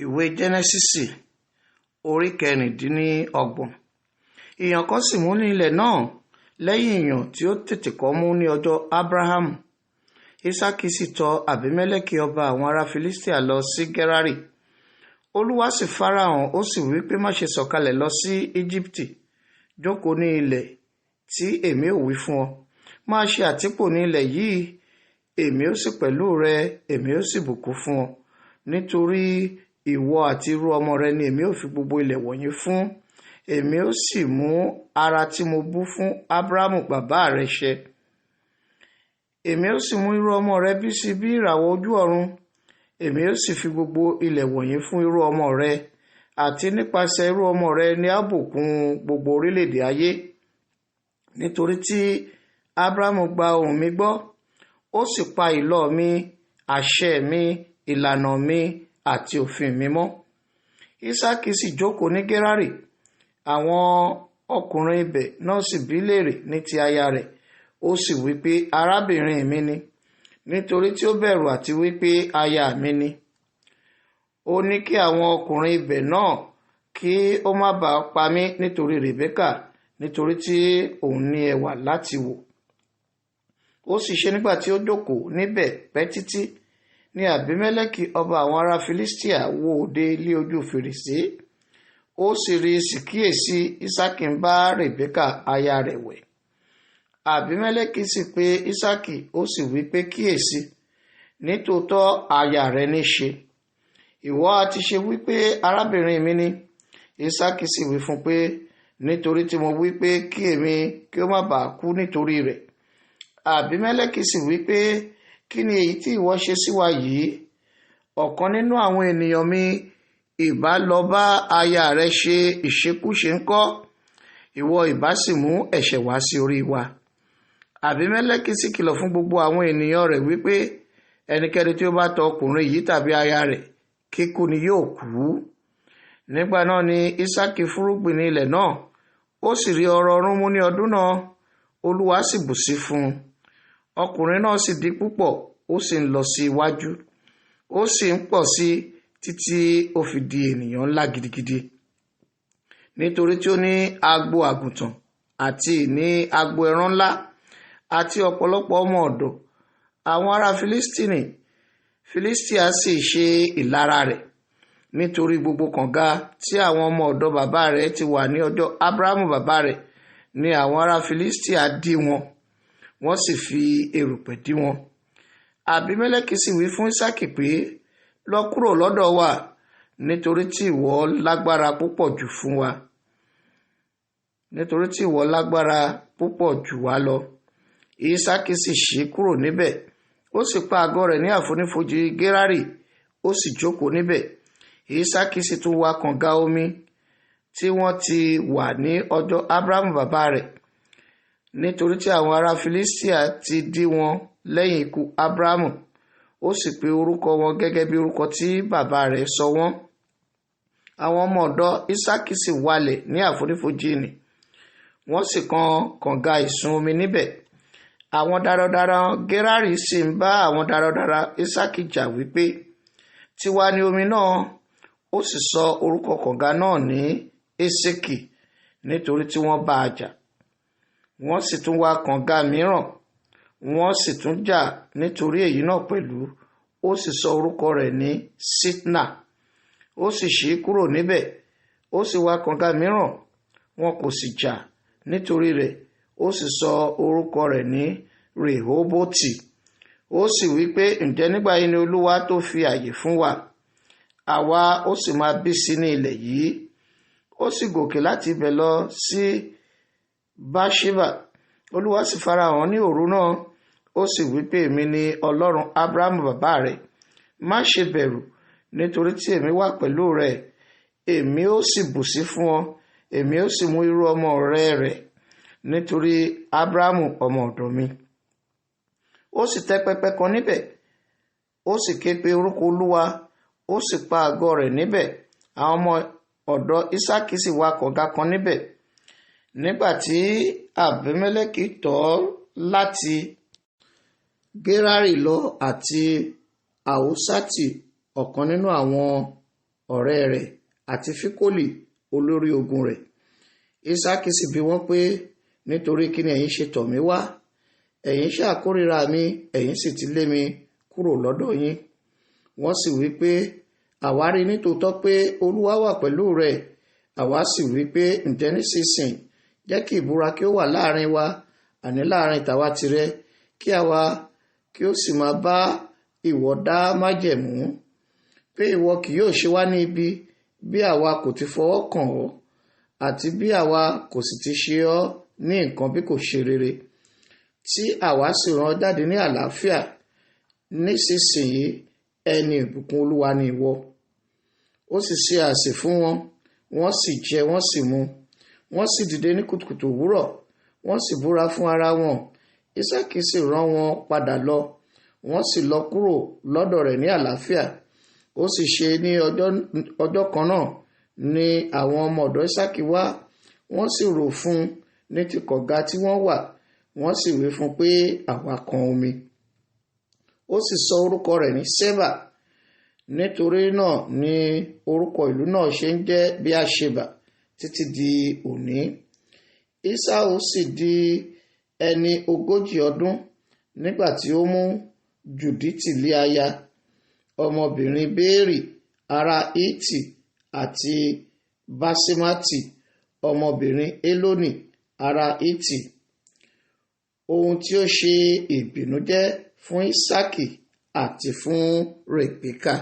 Ìwé Jẹ́nẹ́sísì orí 26. Ìyàn kan sì mú ní ilẹ̀ náà lẹ́yìn ìyàn tí ó tètè kọ́ mú ní ọjọ́ Ábúráhámù. Ísákì sì tọ̀ Àbímẹ́lẹ́kì ọba àwọn ará Filistia lọ sí Gérárì. Olúwa sì farahàn, ó sì wí pé, má ṣe sọ̀kalẹ̀ lọ sí Íjíbítì, jókòó ní ilẹ̀ tí èmi ò wí fún ọ. Máa ṣe àtìpó ní ilẹ̀ yìí, èmi ó sì pẹ̀lú rẹ, èmi ó sì bùkún fún ọ. Nítorí ìwọ àti irú ọmọ rẹ ni èmi ó fi gbogbo ilẹ̀ wọ̀nyí fún, èmi ó sì mú ara tí mo bú fún Ábúráhámù bàbá rẹ ṣẹ. Èmi ó sì mú irú ọmọ rẹ bí sí bí ìràwọ̀ ojú ọ̀run, èmi ó sì fi gbogbo ilẹ̀ wọ̀nyí fún irú ọmọ rẹ, àti nípasẹ̀ irú ọmọ rẹ ni a bùkún gbogbo orílẹ̀-èdè ayé. Nítorí tí Ábúráhámù gba ohùn mi gbọ́, ó sì pa ìlọ mi, àṣẹ mi, ìlànà mi àti òfin mi mọ́. Ísákì sì jókòó ní Gérárì. Àwọn ọkùnrin ibẹ̀ náà sì bí léèrè ní ti aya rẹ̀. Ó sì wí pé, arábìnrin mi ni, nítorí tí ó bẹ̀rù àti wí pé aya mi ni. Ó ní kí àwọn ọkùnrin ibẹ̀ náà kí ó má bàa pa mí nítorí Rèbékà, nítorí tí òun ní ẹwà láti wò. Ó sì ṣe nígbà tí ó jókòó níbẹ̀ pẹ́ títí ní Àbímẹ́lẹ́kì ọba àwọn ará Filistia wò dé ilé ojú fèrèsé. Ó sì rí sì kíyèsí Ísákì ń bá Rèbékà aya rẹ̀ wẹ̀. Àbímẹ́lẹ́kì sì pe Ísákì, ó sì wí pé, kíyèsí, nítòótọ́ aya rẹ ní ṣe. Ìwọ ha ti ṣe wí pé arábìnrin mi ni? Ísákì sì wí fún pé, nítorí tí mo wí pé kí èmi kí ó má bàa kú nítorí rẹ̀. Àbímẹ́lẹ́kì sì wí pé, kí ni èyí tí ìwọ ṣe sí wa yìí? Ọ̀kan nínú àwọn ènìyàn mi ìbá lọ bá aya rẹ ṣe ìṣekúṣe ńkọ́? Ìwọ ìbá sì mú ẹ̀ṣẹ̀ wá sí orí wa. Àbímẹ́lẹ́kì sì kìlọ̀ fún gbogbo àwọn ènìyàn rẹ̀ wípé, ẹnikẹ́ni tí ó bá tọ ọkùnrin yìí tàbí aya rẹ̀, kíkú ni yóò kú. Nígbà náà ni Ísákì fúrúgbìn ní ilẹ̀ náà, ó sì rí ọrọ̀ ọ̀run mú ní ọdún náà, Olúwa sì bùsí fún un. Ọkùnrin náà sì di púpọ̀, ó sì ń lọ sí iwájú, ó sì ń pọ̀ sí títí ó fi di ènìyàn ńlá gidigidi. Nítorí tí ó ní agbo àgùntàn àti ní agbo ẹran ńlá àti ọ̀pọ̀lọpọ̀ ọmọ ọ̀dọ̀, àwọn ará Filistia sì ṣe ìlara rẹ̀, nítorí gbogbo kànga tí àwọn ọmọ ọ̀dọ̀ bàbá rẹ̀ ti wà ní ọjọ́ Ábúráhámù bàbá rẹ̀ ni àwọn ará Filistia dí wọn, wọ́n sì fi erùpẹ̀ dí wọn. Àbímẹ́lẹ́kì sì wí fún Ísákì pé, lọ kúrò lọ́dọ̀ wa, nítorí tí ìwọ lágbára púpọ̀ jù fún wa, nítorí tí ìwọ lágbára púpọ̀ jù wá lọ. Ísákì sì ṣí kúrò níbẹ̀, ó sì pa àgọ́ rẹ̀ ní àfonífojì Gérárì, ó sì jókòó níbẹ̀. Ísákì sì tún wá kànga omi tí wọ́n ti wà ní ọjọ́ Ábúráhámù bàbá rẹ̀, nítorí tí àwọn ará Filistia ti dí wọn lẹ́yìn ikú Ábúráhámù. Ó sì pe orúkọ wọn gẹ́gẹ́ bí orúkọ tí bàbá rẹ̀ sọ wọ́n. Àwọn ọmọ ọ̀dọ̀ Ísákì sì walẹ̀ ní àfonífojì nì, wọ́n sì kan kànga ìsun omi níbẹ̀. Àwọn darandaran Gérárì sì ń bá àwọn darandaran Ísákì jà wípé, tiwa ni omi náà. Ó sì sọ orúkọ kànga náà ní Ésékì, nítorí tí wọ́n bá a jà. Wọ́n sì tún wá kànga mìíràn, wọ́n sì tún jà nítorí èyí náà pẹ̀lú. Ó sì sọ orúkọ rẹ̀ ní Sitna. Ó sì ṣí kúrò níbẹ̀, ó sì wá kànga mìíràn, wọn kò sì jà nítorí rẹ̀. Ó sì sọ orúkọ rẹ̀ ní Rehoboti. Ó sì wí pé, ǹjẹ́ nígbà yìí ni Olúwa tó fi àyè fún wa, àwa ó sì máa bí sí ní ilẹ̀ yìí. Ó sì gòkè láti ibẹ̀ lọ sí Báṣíbà. Olúwa sì farahàn ní òru náà, ó sì wí pé, èmi ni Ọlọ́run Ábúráhámù bàbá rẹ. Má ṣe bẹ̀rù, nítorí tí èmi wà pẹ̀lú rẹ, èmi ó sì bùsí fún ọ, èmi ó sì mú irú ọmọ rẹ rẹ̀, nítorí Ábúráhámù ọmọ ọ̀dọ̀ mi. Ó sì tẹ́ pẹpẹ kan níbẹ̀, ó sì ké pe orúkọ Olúwa, ó sì pa àgọ́ rẹ̀ níbẹ̀. Àwọn ọmọ ọ̀dọ̀ Ísákì sì wá kànga kan níbẹ̀. Nígbà tí Àbímẹ́lẹ́kì tọ̀ láti Gérárì lọ àti Ahúsátì, ọ̀kan nínú àwọn ọ̀rẹ́ rẹ̀, àti Fíkólì olórí ogun rẹ̀. Ísákì sì bi wọ́n pé, nítorí kí ni ẹ̀yin ṣe tọ̀ mí wá? Ẹ̀yin ṣáà kórìíra mi, ẹ̀yin sì ti lé mi kúrò lọ́dọ̀ yín. Wọ́n sì wí pé, àwa rí nítòótọ́ pé Olúwa wà pẹ̀lú rẹ̀. Àwa sì wí pé, ǹjẹ́ nísinsìnyí jẹ́ kí ìbúra kí ó wà láàrin wa, àní láàrin tàwa tirẹ̀, kí àwa kí ó sì máa bá ìwọ dá májẹ̀mú, pé ìwọ kì yóò ṣe wá ní ibi bí àwa kò ti fọwọ́ kàn ọ́, àti bí àwa kò sì ti ṣe ọ́ ní nǹkan bí kò ṣe rere, tí àwa sì rán ọ jáde ní àlàáfíà. Nísinsìnyí ẹni ìbùkún Olúwa ni ìwọ. Ó sì ṣe àsè fún wọn, wọ́n sì jẹ, wọ́n sì mu. Wọ́n sì dìde ní kùtùkùtù òwúrọ̀, wọ́n sì búra fún ara wọn. Ísákì sì rán wọn padà lọ, wọ́n sì lọ kúrò lọ́dọ̀ rẹ̀ ní àlàáfíà. Ó sì ṣe ní ọjọ́ kan náà ni àwọn ọmọ ọ̀dọ̀ Ísákì wá, wọ́n sì rò fún un ní ti kọ̀ga tí wọ́n wà, wọ́n sì wí fún un pé, àwa kan omi. Ó sì sọ orúkọ rẹ̀ ní Ṣébà. Nítorí náà ni orúkọ ìlú náà ṣe ń jẹ́ Bíáṣebà títí di òní. Ésáù sì di ẹni 40 ọdún nígbà tí ó mú Jùdítì lé aya, ọmọbìnrin Béèrì ará Hítì, àti Báṣímátì ọmọbìnrin Élónì ará Hítì. Ohun tí ó ṣe ìbìnújẹ́ fún Ísákì àti fún Rèbékà.